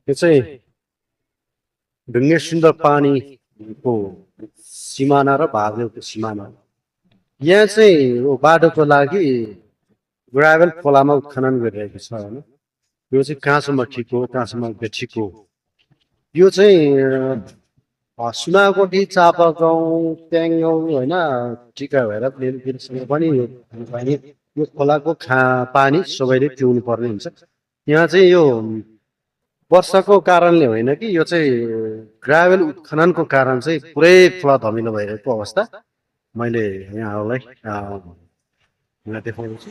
यो चाहिँ ढुङ्गे सुन्दर पानीको सिमाना र भारदेवको सिमाना। यहाँ चाहिँ यो बाटोको लागि ग्राभेल खोलामा उत्खनन गरिरहेको छ होइन। यो चाहिँ कहाँसम्म ठिक हो, कहाँसम्म बेठिक हो, यो चाहिँ सुनाकोटी, चापागाउँ, प्याङगाउँ होइन, टिका भएर प्लेनसँग पनि यो खोलाको पानी सबैले पिउनु पर्ने हुन्छ। यहाँ चाहिँ यो वर्षाको कारणले होइन कि यो चाहिँ ग्राभेल उत्खननको कारण चाहिँ पुरै खोला धमिलो भइरहेको अवस्था मैले यहाँहरूलाई यहाँ देखाउँदैछु।